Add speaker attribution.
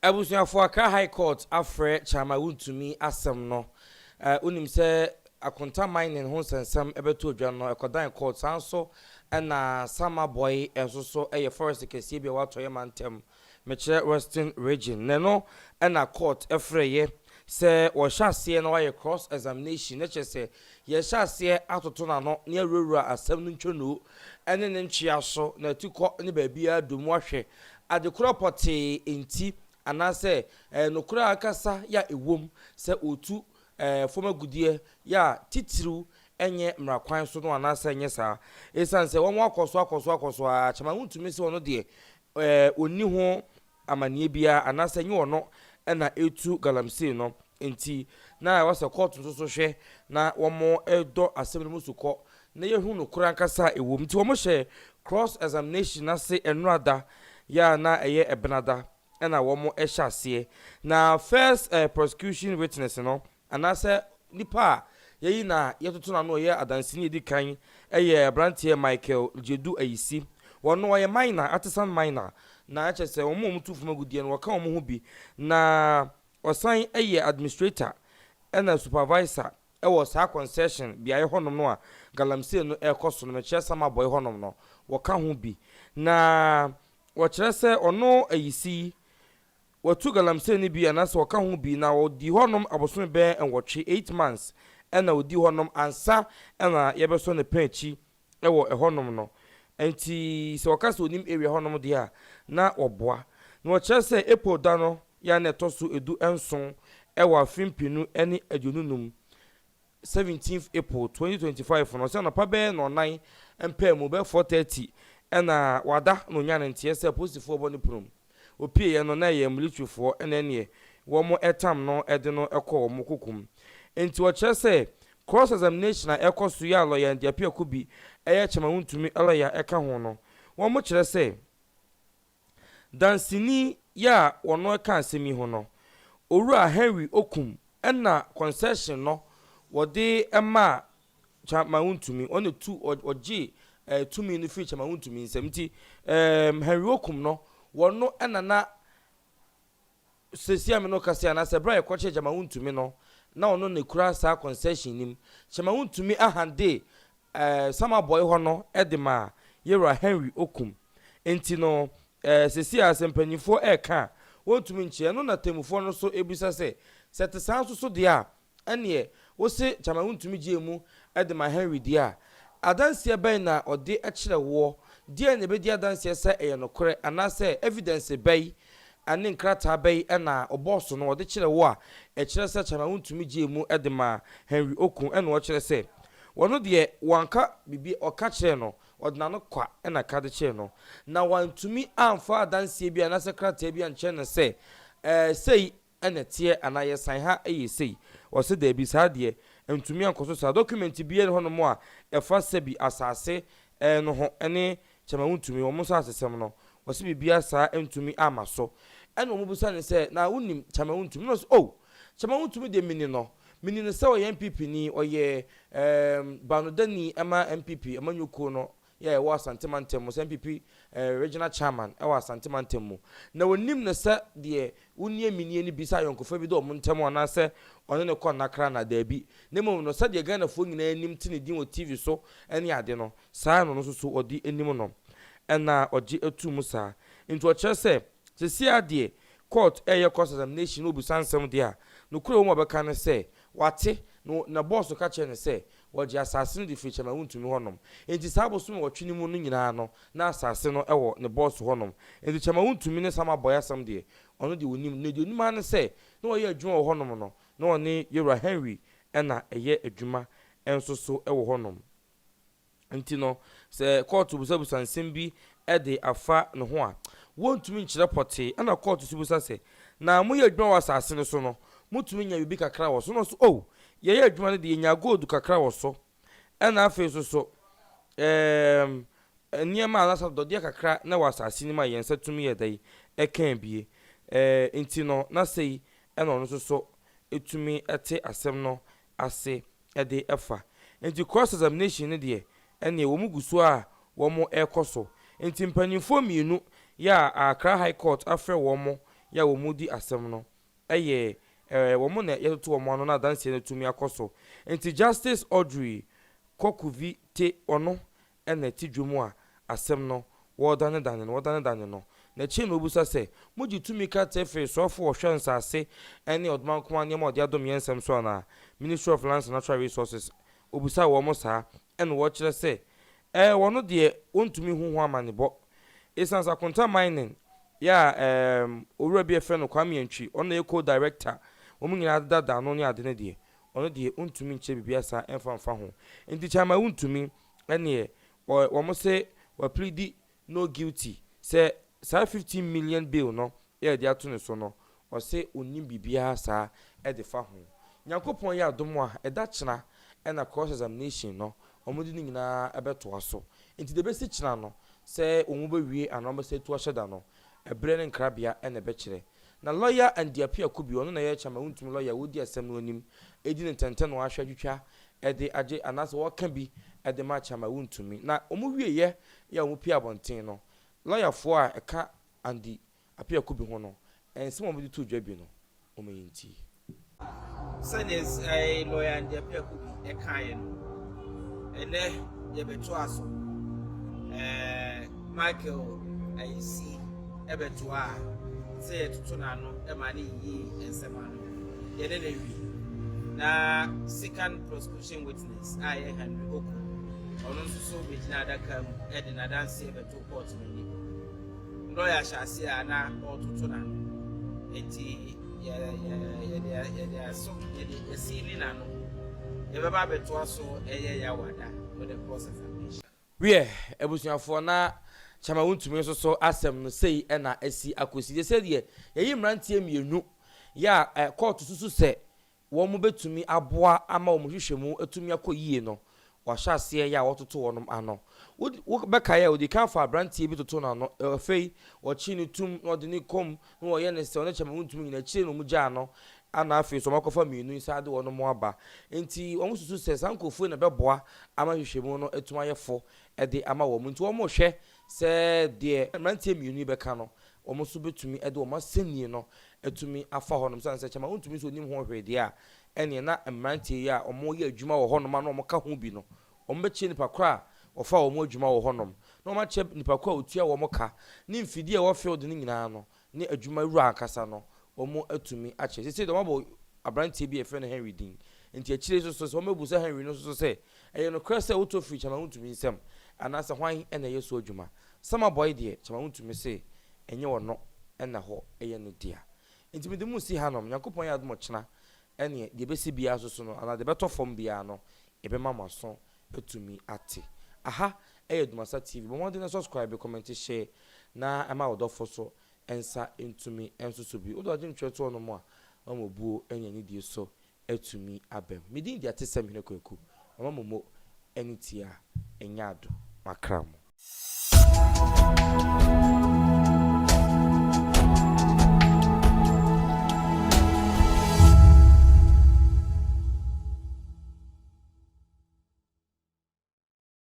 Speaker 1: Abusuafoɔ, Accra High Court afrɛ Chairman Wontumi asɛm no. Wonim sɛ Akonta Mining ho nsɛnsɛm ɛbɛto odwa no, ɛkɔdan court. Saa nso ɛna Samreboi nso so ɛyɛ forest kɛseɛ bi a wɔatɔ yɛ mantam, mekyerɛ Western Region, na ɛno ɛna court ɛfrɛyɛ sɛ wɔhyɛ aseɛ na wɔayɛ cross examination, ne kyerɛ sɛ yɛhyɛ aseɛ atoto n'ano ne awurawura asɛm no ntwonoo ɛne ne ntwea so na atukɔ ne baabiara dum, ahwɛ adekorɔ pɔtee nti anaasɛ nokorɛ ankasa yɛ a ɛwom sɛ ɔtu fam agudeɛ yɛ a titiriw ɛnyɛ mmara kwan so no anaasɛ ɛnyɛ saa. Ɛsiane sɛ wɔn akɔ so akɔ so akɔ so a, Chairman Wontumi sɛ ɔno deɛ ɔnni ho amanneɛ biara anaasɛ ɛnyɛ ɔno ɛna ɛtu galamsey no, nti na ɛwɔ sɛ court nso so hwɛ na wɔn ɛdɔ asɛm no mu so kɔ na yɛhu nokorɛ ankasa a ɛwɔ mu. Nti wɔn hyɛ cross examination ase ɛnurada yɛ a na ɛyɛ ɛbenada ɛna wɔn hyɛ aseɛ. Na first prosecution witness no anaasɛ nipa a yɛyi na yɛtoto n'ano ɔyɛ adansini edi kan ɛyɛ aberanteɛ Michael Jedu Ayisi. Wɔn no ɔyɛ miner, artisan miner, na ɛkyɛ sɛ wɔn a wɔn tu fam agudeɛ no, wɔka wɔn ho bi, na ɔsan ɛyɛ administrator ɛna supervisor ɛwɔ saa concession beaeɛ hɔnom no a galamsey no ɛrekɔ so no, mekyerɛ Samreboi hɔnom no, wɔka ho bi. Na wɔkyerɛ sɛ ɔno Ayisi wɔtu galamsey no bi anaasɛ wɔka ho bi, na wɔdi hɔnom abosome bɛyɛ 8, 8 months, ɛna wɔdi hɔnom ansa ɛna yɛbɛsɔ ne pɛn akyi ɛwɔ ɛhɔnom no. Nti sɛ wɔka sɛ onim area hɔnom deɛ a, na wɔboa na wɔkyerɛ sɛ April da no yɛ na ɛtɔ so 17 ɛwɔ afe 2025, 17th April 2025 no, ɔsɛ anɔpa bɛyɛ nɔnan mpaa mu, bɛyɛ 4:30, ɛna wada na onya ne nteɛ sɛ polisifoɔ bɔ ne pono. Opieɛ no, na ɛyɛ militaryfoɔ ɛna ɛneɛ wɔn ɛtam no ɛde no ɛkɔ wɔn kokom. Nti wɔkyerɛ sɛ cross examination a ɛkɔ so yɛ a lawyer Andy Appiah-Kubi, ɛyɛ Chairman Wontumi lawyer, ɛka ho no, wɔn kyerɛ sɛ dansini yɛ a wɔn ɛka asɛm yi ho no, Owura Henry Okum, ɛna concession no wɔde ɛmaa Chairman Wontumi, ɔna tu ɔgye tumi no firi Chairman Wontumi nsam. Nti Henry Okum no, wɔn no ɛna na sesi ame no kasa anaasɛ ɛberɛ a yɛkɔkyerɛ Chairman Wontumi no, na ɔno na ekura saa concession nim. Chairman Wontumi ahande Samreboi hɔ no ɛde ma yɛwura Henry Okum. Nti no sesi a sɛ mpanyinfoɔ ɛɛka a, wɔntumi nkyerɛ no, na temmufoɔ no nso ebisa sɛ te saa nso so deɛ a, ɛneɛ wose Chairman Wontumi gye mu ɛde ma Henry deɛ a, adanseɛ bɛn na ɔde kyerɛ woɔ? Deɛ na ebɛdi adanseɛ sɛ ɛyɛ nokorɛ anaasɛ evidence bɛyi ane nkrataa bɛyi ɛna ɔbɔɔso no ɔde kyerɛ wo a ɛkyerɛ sɛ Chairman Wontumi gye mu ɛde ma Henry Okum? Ɛna ɔkyerɛ sɛ wɔno deɛ wɔanka biribi, ɔka kyerɛ no, ɔde n'ano kwa ɛna ka de kyerɛ no, na wantumi amfa adanseɛ bi anaasɛ krataa bi ankyerɛ no sɛ sei ɛna teɛ anaa yɛsan ha ɛyɛ sei. Ɔsɛ daabi, saa deɛ ntumi ankɔ so saa. Document bi ne hɔnom a ɛfa sɛbi asase no ho ɛne Chairman Wontumi wɔn nso asesɛm no, wɔsɛ biribiara saa ntumi ama so. Ɛna wɔn bisa ne sɛ, na wonim Chairman Wontumi? Na ɔsɛ, oh, Chairman Wontumi deɛ, mini no, mini no sɛ ɔyɛ NPP ni, ɔyɛ banodani ɛma NPP amanyɔkuo no yɛ ɛwɔ Asante mantam mu, sɛ NPP regional chairman ɛwɔ Asante mantam mu, na onim no sɛ deɛ wonie minie no bi sɛ ayɔnkofa bi dɛ ɔmo ntam anaasɛ ɔne ne kɔ nnakra na daabi, na mmom no sɛdeɛ Ghanafoɔ nyinaa anim te ne din wɔ TV so ɛne ade no saa no nso so ɔde anim no ɛna ɔgye atu mu saa. Nti ɔkyerɛ sɛ sisi adeɛ court ɛyɛ cross examination na obisa nsɛm deɛ a, nokura wɔn a ɔbɛka ne sɛ wate na bɔɔso ka kyerɛ ne sɛ wɔgye asase no de firi Chairman Wontumi hɔnom. Nti saa abosom 8 no mu no nyinaa no, na asase no ɛwɔ ne bɔɔso hɔnom. Nti Chairman Wontumi ne Samreboi asɛm deɛ, ɔno deɛ onim na deɛ onim ara ne sɛ na ɔyɛ adwuma wɔ hɔnom no, na ɔne yɛwura Henry ɛna ɛyɛ adwuma nso so ɛwɔ hɔnom. Nti no sɛ kɔɔto busabusa nsɛm bi ɛde afa ne ho a, wɔntumi nkyerɛ pɔtee. Ɛna kɔɔto so busa sɛ, na moyɛ adwuma wɔ asase no so no, motumi nya biribi kakra wɔ so? No so, oh, yɛyɛ adwuma no deɛ, yɛnya gold kakra wɔ so, ɛna afei nso so nneɛma a anaasɛ dɔdeɛ kakra na wɔ asase no mu a yɛn nsa tumi yɛ dɛ ɛka bie. Nti no na sɛyi ɛna ɔno nso so etumi ɛte asɛm no ase ɛde ɛfa. Nti cross examination no deɛ, ɛneɛ wɔn gu so a wɔn ɛrekɔ so. Nti mpanimfoɔ mmienu yɛ a Accra High Court afrɛ wɔn. yɛ a wɔredi asɛm no yɛ wɔn na yɛtoto wɔn ano na adanseɛ no atumi akɔ so. Nti Justice Audrey Kokuvi Te ɔno na ɛte dwom a asɛm no wɔredanedane no wɔdanedane no. N'akyiri na ɔbisa sɛ, Mogye tumi krataa firi soafo a ɔhwɛ nsase ne ɔdomankoma nneɛma a ɔde adom yɛn nsɛm so anaa? Ministry of Lands and Natural Resources, Ɔbisaa wɔn saa ɛna wɔkyerɛ sɛ, Ɛɛ wɔno deɛ wɔntumi nhu ho amanebɔ. Ɛsiane sɛ Akonta Mining yɛ a ɛɛm owura bi a yɛfrɛ no Kwame Antwi, ɔno na ɛyɛ co-director, wɔn nyinaa deda da ano ne ade no deɛ, ɔno deɛ ɔntumi nkyerɛ biribiara saa ɛmfa mfa ho. Nti Chairman wontumi ɛneɛ wɔ wɔn se wapleadi no guilty sɛ saa 15 million bill no yɛ de ato ne so no, ɔse ɔnnim biribiara saa de fa ho. Nyankopɔn yɛ adom a, ɛda kyena na cross examination no wɔde ne nyinaa bɛtoa so. Nti deɛ ɛbɛsi kyena no, sɛ wɔn bɛwie anaa wɔbɛsan atu ahyɛ da no, ɛberɛ ne nkrabea na ɛbɛkyerɛ. Na lɔya Andy Appiah Kubi, ɔno na ɛyɛ Chairman Wontumi lɔya a ɔdi asɛm no anim, ɛdi ne ntɛntɛ na wahwɛ atwitwa de agye anaasɛ ɔreka bi de ma Chairman Wontumi. Na wɔn wieɛ yɛ a wɔpue abɔnten no, lɔyafoɔ a ɛka Andy Appiah Kubi ho no, nsɛm a wɔde too dwa bi no, momma yɛntie.
Speaker 2: Sɛdeɛ lɔya Andy Appiah Kubi kaeɛ no, ɛnnɛ yɛbɛtoa so. Michael Ayisi bɛtoaa sɛ yɛtoto n'ano ma no yiyii nsɛm ano. Yɛne no awie. Na second prosecution witness a ɛyɛ Henry Oku, ɔno nso so bɛgyina adaka mu de n'adanseɛ bɛtoo kɔɔto no anim. Lɔya hyɛ aseɛ a na ɔretoto n'ano. Enti yɛ yɛ yɛde yɛde aso yɛde yɛsiili n'ano. Yɛbɛba abɛtoa so ɛyɛ Yawada with the cross examination.
Speaker 1: Wiɛ, abusuafoɔ, na Kyama Wontumi nso so asɛm no sei na asi akɔsi. Seesei deɛ, yɛyi mmeranteɛ mmienu yɛ a kɔɔto susu sɛ wɔbɛtumi aboa ama wɔn nhwehwɛmu atumi akɔ yie no, wɔahyɛ aseɛ yɛ a wɔtoto wɔn ano. Wo wobɛkae a, wɔdii kan faa aberanteɛ bi totoo n'ano, afei wɔkyee no tumm na wɔde no kɔm na wɔyɛ no sɛ ɔne Kyama Wontumi nyina akyire na wɔgyaa no, ana afei nso wɔakɔfa mmienu yi san de wɔn aba. Enti wɔsusu sɛ saa nkurɔfoɔ yi na ɛbɛboa ama nhwehwɛmu no atumi ayɛ fo de ama wɔn. Enti wɔrehwɛ sɛ deɛ mmeranteɛ mmienu yi bɛka no, wɔn nso bɛtumi de wɔn asɛnnie no atumi afa hɔnom. Sane sɛ Kyama Wontumi nso ɔnim ho hwee deɛ a, ɛnneɛ na mmeranteɛ yi a wɔyɛ adwuma wɔ hɔnom a na wɔka ho bi no, wɔbɛkyerɛ nipa korɔ a wɔfa wɔn adwuma wɔ hɔnom, na wɔakyerɛ nipa korɔ a ɔtua wɔn ka, ne mfidie a ɛwɔ field no nyinaa no, ne adwuma wura ankasa no, wɔatumi akyerɛ. Seesei deɛ wɔabɔ aberanteɛ bi a yɛfrɛ no Henry din. Enti akyire yi nso so, sɛ wɔbɛbusa Henry no nso so sɛ, Ɛyɛ nokorɛ sɛ wotɔ firi Kyama Wontumi nsam, anaasɛ hwan na ɛyɛ so adwuma? Sama Boy deɛ, Kyama Wontumi se ɛnyɛ ɔno na hɔ yɛ ne dea. Enti mede mo resi hanom, Nyankopɔn yɛ adom ɔkyena, ɛneɛ deɛ ɛbɛsi biara nso so no, anaa deɛ ɛbɛtɔ fam biara no, yɛbɛma mo aso atumi ate. Aha yɛ Dumasa TV, bɔ mmɔden na subscribe, comment, share na ɛma wo dɔfo so nsa ntumi nsoso bi. Wode w'adwene twerɛ to hɔnom a, mama obuo ne anidie so atumi aba mu. Me din de Atesɛm Hene Kwaku, mama mo mo ani tia, ɛnyɛ ado, makra mo.